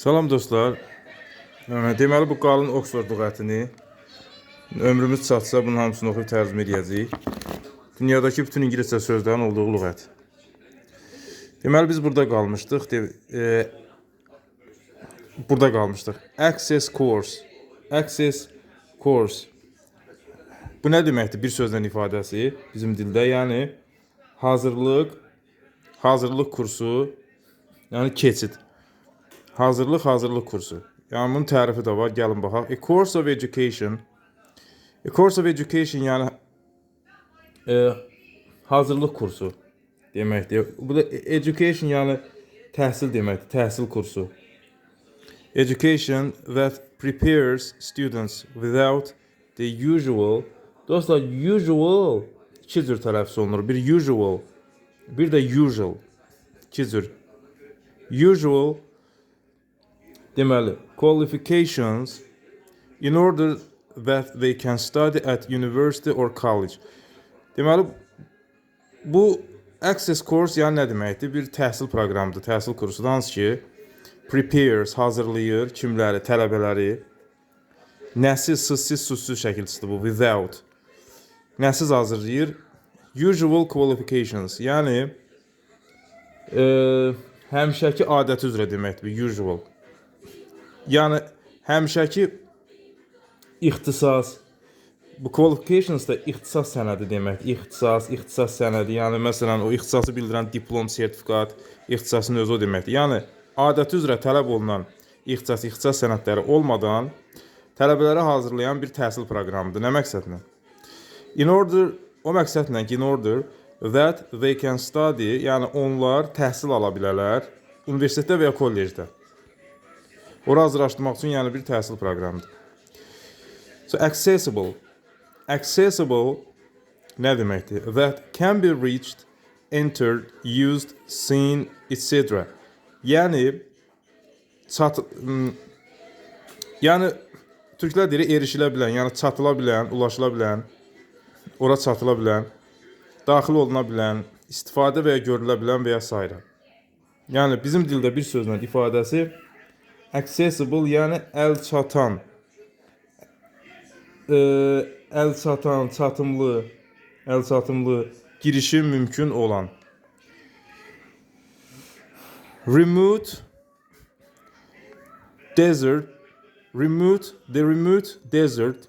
Salam dostlar. Deməli bu qalın Oxford lüğətini ömrümüz çatsa bunun hamısını oxuyub tərcümə edəcəyik. Dünyadakı bütün ingiliscə sözlərin olduğu lüğət. Deməli biz burada qalmışdıq. Burada qalmışdıq. Access course. Access course. Bu nə deməkdir? Bir sözlə ifadəsi bizim dildə, yəni hazırlıq, hazırlıq kursu, yəni keçid. Hazırlıq, hazırlıq kursu. Yəni bunun tərifi də var. Gəlin baxaq. A course of education. A course of education, yəni hazırlıq kursu deməkdir. Bu da education, yəni təhsil deməkdir. Təhsil kursu. Education that prepares students without the usual. Dostlar, usual iki cür tələffüz olunur. Bir usual, bir də usual. İki cür. Usual deməli qualifications in order that they can study at university or college. Deməli bu access course yəni nə deməkdir? Bir təhsil proqramıdır, təhsil kursudur, hansı ki prepares, hazırlayır kimləri, tələbələri. Nəsiz, sızsız, susuz şəkilçisidir bu, without. Nəsiz hazırlayır? Usual qualifications, yəni həmişəki adəti üzrə deməkdir bu usual. Yəni həmişəki ixtisas, bu qualifications da ixtisas sənədi deməkdir. İxtisas, ixtisas sənədi, yəni məsələn o ixtisası bildirən diplom, sertifikat, ixtisasın özü o deməkdir. Yəni adəti üzrə tələb olunan ixtisas, ixtisas sənədləri olmadan tələbələrə hazırlayan bir təhsil proqramıdır. Nə məqsədlə? In order, o məqsədlə ki, in order that they can study, yəni onlar təhsil ala bilərlər universitetdə və ya kollecdə. Ora hazırlaşdırmaq üçün yəni bir təhsil proqramıdır. So accessible. Accessible nə deməkdir? That can be reached, entered, used, seen, etc. Yəni çat yəni türklər deyir erişilə bilən, yəni çatıla bilən, ulaşıla bilən, ora çatıla bilən, daxil oluna bilən, istifadə və ya görülə bilən və ya sairə. Yəni bizim dildə bir sözlə ifadəsi accessible, yəni əl çatan, əl çatan, çatımlı, əl çatımlı, girişi mümkün olan. Remote desert, remote, the remote desert,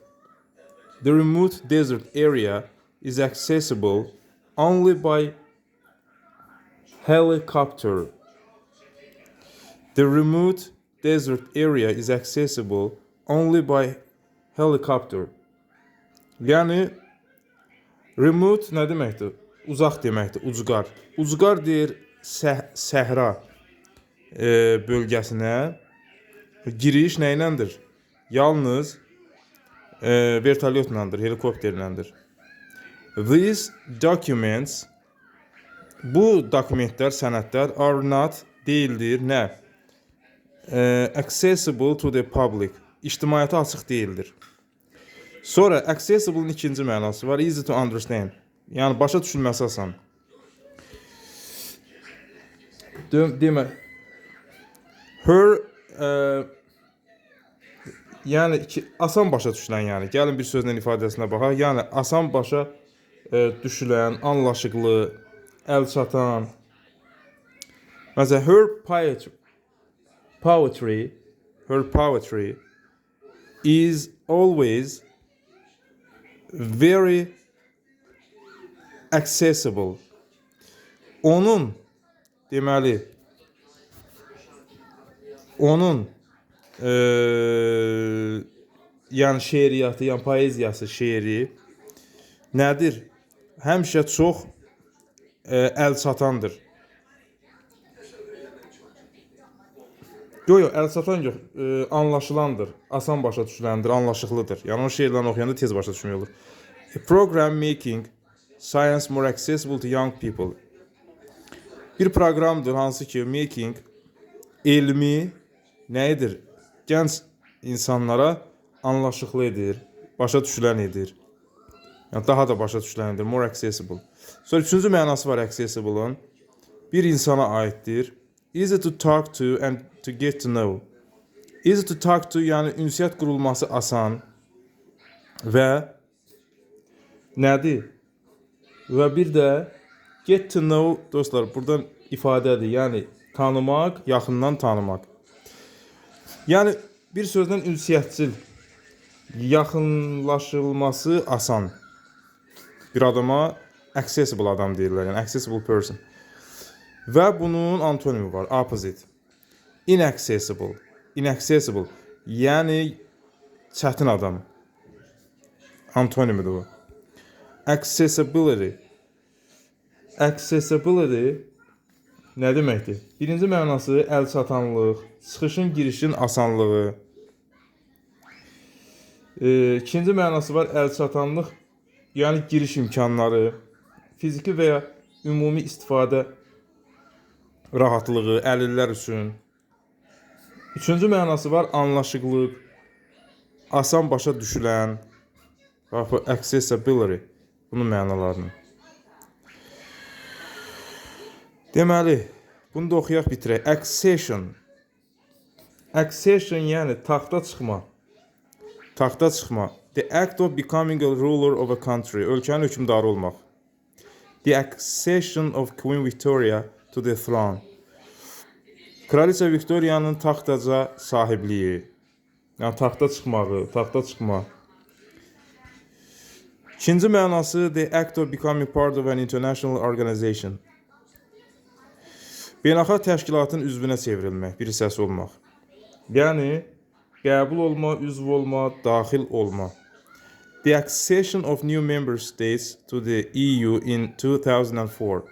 the remote desert area is accessible only by helicopter. The remote desert area is accessible only by helicopter. Yəni remote nə deməkdir? Uzaq deməkdir, ucqar. Ucqar deyir səhra bölgəsinə giriş nə iləndir? Yalnız vertolyotlandır, helikopterləndir. These documents, bu dokumentlər, sənədlər are not, deyildir, nə? Accessible to the public. İctimaiyyətə açıq deyildir. Sonra accessible-ın ikinci mənası var. Easy to understand. Yəni başa düşülməsi asan. Demə her yəni ki, asan başa düşülən, yəni. Gəlin bir sözlə ifadəsinə baxaq. Yəni asan başa düşülən, anlaşıqlı, əl çatan. Məsələn, her poetry, her poetry is always very accessible. Onun deməli onun yəni şeiriyyatı, yəni poeziyası, şeiri nədir? Həmişə çox əl çatandır. Yox, yox, əl çatan yox, anlaşılandır, asan başa düşüləndir, anlaşıqlıdır. Yəni o şeirlərini oxuyanda tez başa düşmək olur. A program making science more accessible to young people. Bir proqramdır hansı ki making elmi nə edir? Gənc insanlara anlaşıqlı edir, başa düşülən edir. Yəni daha da başa düşülən edir, more accessible. Sonra üçüncü mənası var accessible-ın. Bir insana aiddir. Easy to talk to and to get to know. Easy to talk to, yəni ünsiyyət qurulması asan və nədir? Və bir də get to know, dostlar, buradan ifadədir. Yəni tanımaq, yaxından tanımaq. Yəni bir sözlə ünsiyyətçil, yaxınlaşılması asan bir adama accessible adam deyirlər, yəni accessible person. Və bunun antonimi var, opposite. Inaccessible. Inaccessible. Yəni çətin adam. Antonimidir bu. Accessibility. Accessibility nə deməkdir? Birinci mənası əlçatanlıq, çıxışın, girişin asanlığı. İkinci mənası var əlçatanlıq, yəni giriş imkanları, fiziki və ya ümumi istifadə rahatlığı əlillər üçün. Üçüncü mənası var anlaşıqlıq, asan başa düşülən. Bax bu accessibility bunun mənalarını. Deməli, bunu da oxuyaq bitirək. Accession. Accession yəni taxta çıxma. Taxta çıxma. The act of becoming a ruler of a country. Ölkənin hökmdarı olmaq. The accession of Queen Victoria to the throne. Kraliça Viktoriyanın taxtaca sahibliyi. Yəni taxta çıxmağı, taxta çıxma. İkinci mənası the act of becoming part of an international organization. Beynəlxalq təşkilatın üzvünə çevrilmək, bir hissəsi olmaq. Yəni qəbul olma, üzv olma, daxil olma. The accession of new member states to the EU in 2004.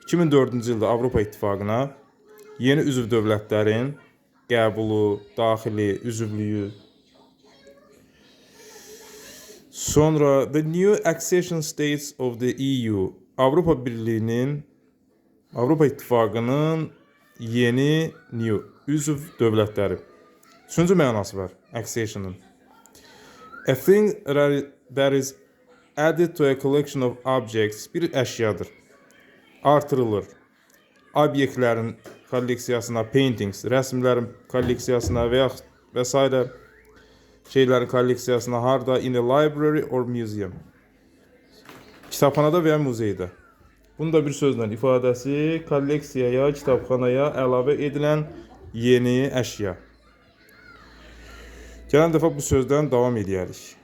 2004-cü ildə Avropa İttifaqına yeni üzv dövlətlərin qəbulu, daxili, üzvlüyü. Sonra the new accession states of the EU, Avropa Birliyinin, Avropa İttifaqının yeni new üzv dövlətləri. Üçüncü mənası var accession'ın. A thing that is added to a collection of objects bir əşyadır. Artırılır. Obyektlərin kolleksiyasına, paintings, rəsmlərin kolleksiyasına və yaxud və sairə şeylərin kolleksiyasına harda in a library or museum. Kitabxanada və ya muzeydə. Bunun da bir sözlə ifadəsi kolleksiyaya, kitabxanaya əlavə edilən yeni əşya. Gələn dəfə bu sözdən davam edərik.